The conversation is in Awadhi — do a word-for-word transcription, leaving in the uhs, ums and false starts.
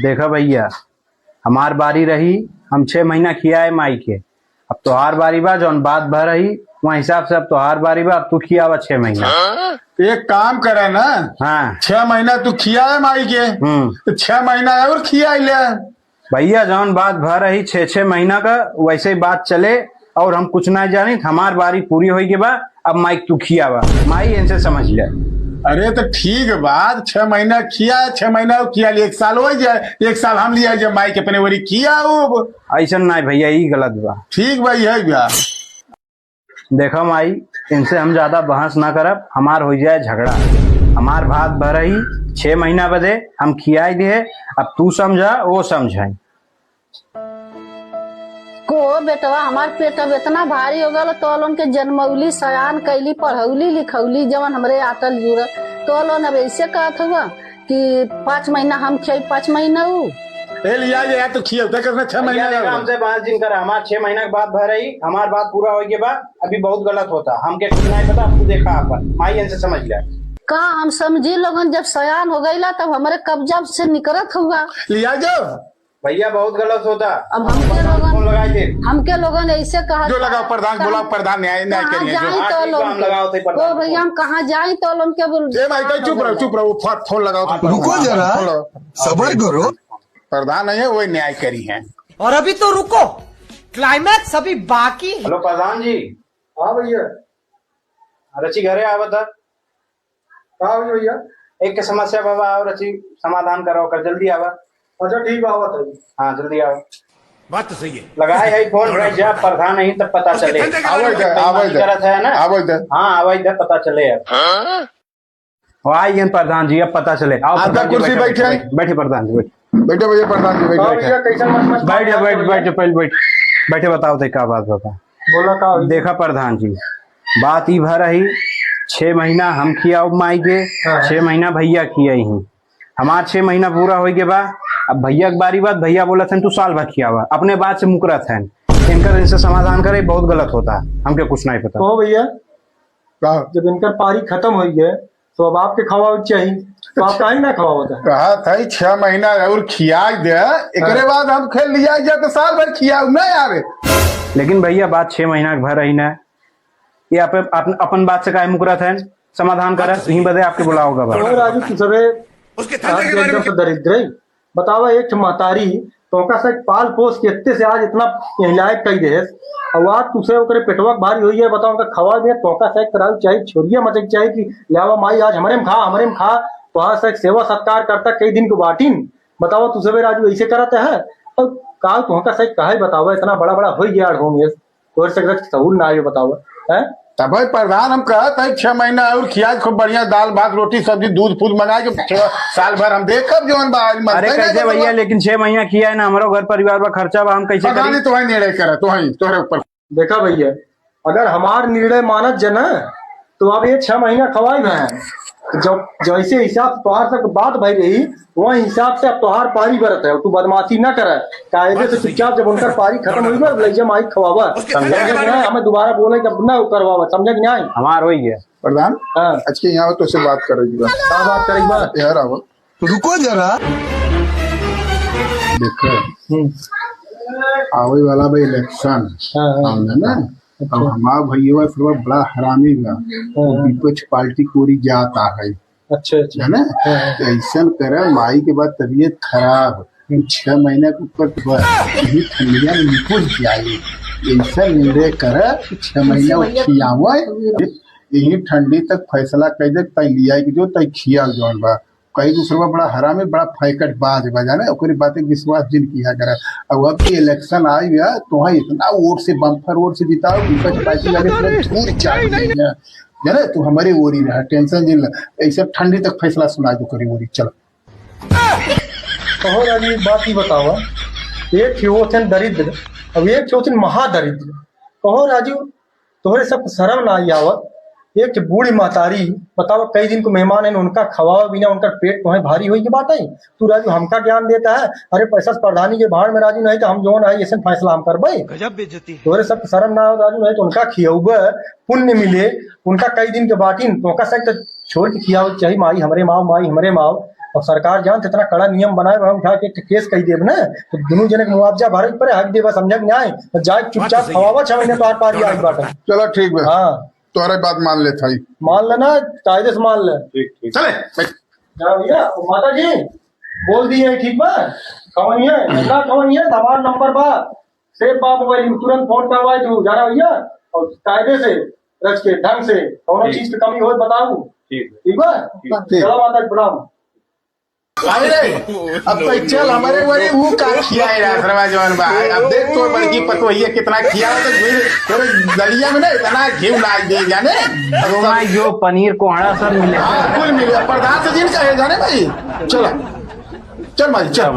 देखा भइया, हमार बारी रही, हम छह महीना खियाए माई के। अब तोहार बारी बा, जौन बात भा रही, वह हिसाब से अब तोहार बारी बा, अब तू खियावा छह महीना। एक काम करे ना, हाँ। छह महीना तू खियाए माई के, हम्म। तो छह महीना और खियाई ले। भइया, जौन बात भा रही छह छह महीना का, वैसे ही बात चले, और हम कुछ ना जानी। हमार बारी पूरी होई के बा, अब माई के तू खियावा, माई इनसे समझ ले। अरे तो ठीक बात, छह महीना खिया, छह महीना खिया ले, एक साल हो जाए, एक साल हम लिया जाए माई के अपने ओरी खियाउब। ऐसन ना भइया, ई गलत बा। ठीक बा, यही बा। देखा माई, इनसे हम ज्यादा बहस ना करब, हमार हो जाए झगड़ा। हमार बात भा रही छह महीना बदे, हम खियाई दिहे, अब तू समझा, वो समझाई। को बेटवा, हमार पेट अब इतना भारी हो गल, तो लोन के जनमौली, सयान कैली, पढ़ौली, लिखौली, जवन हमरे आटल जुड़ल, तो लोन अब ऐसे कहत हुआ कि पाँच महीना हम खियाई, पाँच महीना ऊ। ए लिया ये यार, तो खियाउ, देख इसमें छह महीना भइया, देखा, हो गया। हमसे बात जिन करा, हमार छह महीना के बात भा रही, हमार बात पूरा होई के बाद, अभी बहुत गलत होता, हमके कुछ नहीं पता, अब तू देखा अपन, माई इनसे समझ ले। का हम समझी लोगन, जब सयान हो गईला तब हमरे कब्जा से निकरत हुआ। लिया जाओ। भइया, बहुत गलत होता। अब हमके लोगन, फोन लगाई दे। हमके लोगन ऐसे कहा जो लगाओ प्रधान, कहाँ, बोलाओ प्रधान, न्याय, न्याय कहाँ करिए, जो। जाई हाँ, तो ठीक बा, लोन हम के? लगाओ थे ओ प्रधान भइया, फोन। हम कहाँ जाई तो लोन के बोल-, ए भाई, तो चुप रहो, चुप रहो, वो फो-, फोन लगाओ, हाँ, तुम रुको प्रधान, जरा, फोन लगाओ। सबर करो। प्रधान नहीं है, वही न्याय करी है। और अभी तो रुको, climax अभी बाकी है। हेलो प्रधान जी। हाँ भइया। रची घरे आवत है। का हो गया भइया? एक के समस्या बाबा, और अच्छी समाधान करो, कर जल्दी आवा। अच्छा, ठीक बा, आवत है। हाँ, जल्दी आवा। बात तो सही है। लगाए है फोन, भाई, जब प्रधान नहीं तब पता चले। आवे दे, आवे दे। करत है ना? आवे दे। हाँ, आवे दे, पता चले अब। हाँ? वो आई गए प्रधान जी, अब पता चले। आओ आधा प्रधान जी, कुर्सी बैठे, बैठे। बैठे, बैठे प्रधान जी, बैठे। बैठे भइया प्रधान जी, बैठे। हाँ भइया, कैसन मत, मत बैठ जा, बैठ, बैठ, पहले बैठ। बैठे, बताओ थे का बात बा। बोला का होई? देखा प्रधान जी, बात ई भा रही, छह महीना हम खियाउब माई के, हाँ। छह महीना भइया खियाई ही। हमार छह महीना पूरा होई के बा, अब भइया के बारी बात, भइया बोलत हन, "तू साल भर खियावा।" अपने बात से मुकरत हन। इनकर, इनसे समाधान करे, बहुत गलत होता, हमके कुछ नहीं पता। कहो भइया, का? जब इनकर पारी खत्म होई है, तो अब आपके खवावे के चाही, तो आप काहे ना खवावत है? कहा था ही छह महीना और खियाई दे, एकरे हाँ। बाद हम खेल लिया जाए तो साल भर खियाऊ ना आवे। लेकिन भइया, बात छह महीना के भर रही ना, ये आप, आप अपन बात से काहे मुकरत है? समाधान करत, यहीं बदे आपके बुलाओ गवा। तो राजू, तू सबे उसके धंधे के बारे में एकदम से दरिद्र है। बतावा, एक ठे महतारी तोका से पाल पोस के इतने से आज इतना यही लायक कई देस, और आज तुसे ओकरे पेटवा के भारी होई है, बताओ, उनका खवा दे, तोका से करावे चाही, छोरिया मचे के चाही कि लावा माई, आज हमरे में खा, हमरे में खा, तोहार से सेवा सत्कार करता कई दिन के बाटिन। बतावा, तू सबे राजू ऐसे करत है, और का तोहका से कहे बतावा, इतना बड़ा बड़ा होई गया होंगे, तोर से रक्त सहूल ना आयो, बतावा, हैं? तब भाई प्रधान, हम कहत है, छह महीना और खिया, खूब बढ़िया दाल भात रोटी सब्जी दूध फूल मंगा के छह, साल भर हम देखब जवन बा, आज मरते अरे ना कैसे जब भइया, बा। लेकिन छह महीना खिया है ना, हमरो घर परिवार बा, खर्चा बा, हम कैसे प्रधान करी? जी, तो वही निर्णय करे, तो वही तोहरे ऊपर। देखा भइया, अगर हमार निर्णय मानत जे ना, तो अब ये छह महीना खवाई है। जब जैसे हिसाब से तोहार से बात भई रही, वही हिसाब से अब तोहार पारी बरत है, तू बदमाशी ना करे। कायदे से चुपचाप जब उनकर पारी खत्म होई बा, ले जा माई खवावा। समझा कि नहीं? हमें दोबारा बोले कि अब ना करवावा, समझा कि नहीं? हमार होई गया। प्रधान, हाँ। आज के यहाँ तो से बात करे की बा। का बात करे की बा? यार, आवा। रुको जरा। देखो, हम्म। आवे वाला बा election, हाँ, हाँ। सामने ना? अच्छा। अब हमार भइया थोड़ा बड़ा हरामी बा। हाँ, हाँ। विपक्ष पार्टी कोरी जात आ है। अच्छा, अच्छा। है ना? हाँ, हाँ। ऐसन करे, माई के बाद तबीयत खराब, हम्म। छह महीना के ऊपर तो बस, यही ठंडिया में निपुर जाए। ऐसा निर्णय करे कि छह महीना खियावे, यही ठंडी तक फैसला कर दे, तय लिया कि जो तय खिया जौन बा। कई दूसरा बड़ा हरामी, बड़ा फैकट बाज बा, जाने, ओकरी बातें विश्वास जिन किया करे। अब, अब की election आई बा, तो वहाँ इतना वोट से, bumper वोट से जिताओ, विपक्ष पार्टी वाले पूरा धूल चाट देंगे। जाने, तू हमारे ओरी रहा, tension जिन ला, ऐसे ठंडी तक फैसला सुना दो, करी ओरी, चलो। कहो राजू, एक बात ही बतावा, एक ठे होत हन दरिद्र, अब एक ठे होत हन महादरिद्र। कहो राजू, तोहरे सब शर्म ना आई आवत? एक ठे बूढ़ी महतारी, बतावा, कई दिन को मेहमान है, उनका खवावे बिना उनका पेट तोहे भारी होई के बात है। तू राजू हमका ज्ञान देता है, अरे पैसा से प्रधानी के भाड़ में राजू, नहीं तो हम जौन है ऐसे फैसला हम करबे। गजब बेइज्जती है। तोहरे सब शर्म ना आवत राजू, नहीं तो उनका खियौबे, पुण्य मिले, उनका कई दिन के बाटिन, तोहका सक तो छोड़ के खियावे के चाही, माई हमरे माव, माई हमरे माव। और सरकार जानत इतना कड़ा नियम बनाए बा, उठा के केस कही देब ना, तो दुनू जने के मुआवजा भरे के पड़े, हक देबा, समझा कि नाहीं? तो जाए चुपचाप खवावा, छह महीने तोहार पारी आई बाटे। चलो ठीक बा। हाँ। तोहरे बात मान लेत हई। मान लेना, कायदे से मान ले। ठीक, ठीक। चले, बैठ। जा भैया, ओ माता जी, बोल दिए, ठीक बा? कौन है? ना कौन है? हमार नंबर बा। सेव बा मोबाइल में, तुरंत फोन करवाए तू, जाना भैया, और कायदे से, रच के, ढंग से, कौनो ठीक। चीज की कमी होए, बताऊ। ठीक है। ठीक बा? ठीक। चलो माता जी, प्रणाम। अरे, अब तो चल, हमारे बड़ी मुंह का खियाए रहा, सरवा जवान बा। अब देख तो बड़की पतोहिया कितना खिया, तो घी, तोरे दलिया में ना इतना घी डाल दे, जाने? अरे माई, जो पनीर कोहड़ा सब मिले। हाँ, कुल मिले। प्रधान से जिन कहे, जाने भाई? चलो, चल माई, चल।